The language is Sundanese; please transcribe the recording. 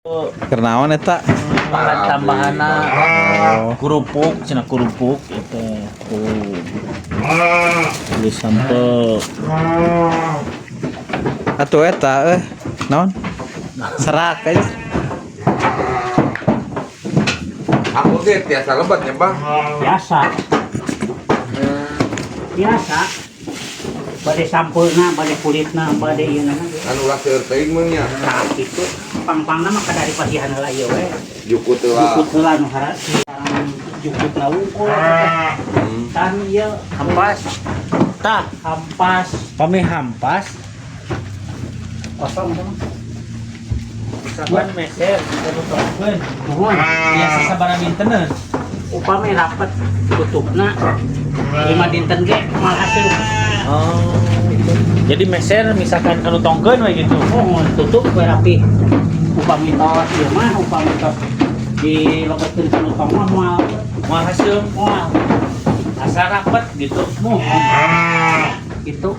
Keur naon eta? Makan tambahanna. Oh. Kerupuk cenah, kerupuk itu tuh. Beli sampeu. Atuh eta naon? Serak guys. Aku ge tiasa lebat nya, Bang. Biasa. Biasa. Bade sampeuna, bade kulitna, bade ieu na. Kan ulah seueur teuing mah nya. Nah, kitu. Pang-pangna mah kadari pasihan heula ieu we. Jukut heula. Jukut heula nu hara jukutna wungkul. Tan ieu Hampas. Tah, hampas. Pami hampas. Kosong sama. Misalkan meser kita nutupkeun. Nuhun. Biasa sabaraha dinteneun? Upami rapet tutupna 5 dinten ge moal hasil. Oh, gitu. Jadi meser misalkan kanu tongkeun we gitu. Oh, tutup we rapi. Upami tos ieu mah, upami tos dilebetkeun kana tong mah moal. Moal hasil. Moal. Asal rapet gitu. Muhun. Gitu.